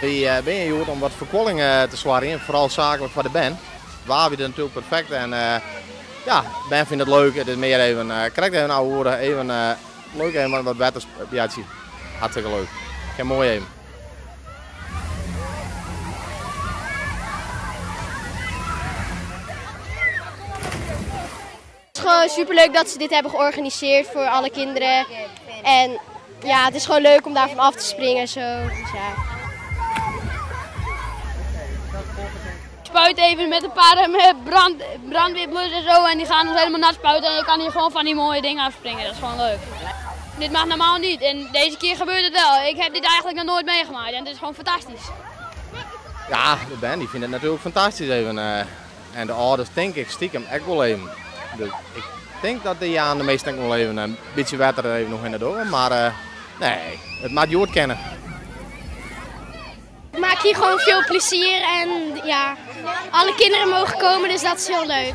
Wy binne hjir hjoed om wat ferkuolling te soargjen, foaral saaklik foar de bern. Waar wie natuerlik perfekt en ja, bern fine it leuk. It is mear even, krekt even ouwe even leuk even wat wetter spjatsje. Hartstikke leuk. Kin moai even. Het is gewoon superleuk dat ze dit hebben georganiseerd voor alle kinderen. En ja, het is gewoon leuk om daarvan af te springen en zo. Dus ja. Spuit even met een paar met brandweerblussen en zo en die gaan ons helemaal nat spuiten en je kan hier gewoon van die mooie dingen afspringen. Dat is gewoon leuk. Dit mag normaal niet en deze keer gebeurt het wel. Ik heb dit eigenlijk nog nooit meegemaakt en het is gewoon fantastisch. Ja, de bern die vindt het natuurlijk fantastisch even. En de ouders denk ik stiekem ook wel even. Dus ik denk dat de Jaan de meesten ook wel even een beetje water even nog in de door. Maar nee, het maakt Jood kennen. Ik maak hier gewoon veel plezier en ja, alle kinderen mogen komen, dus dat is heel leuk.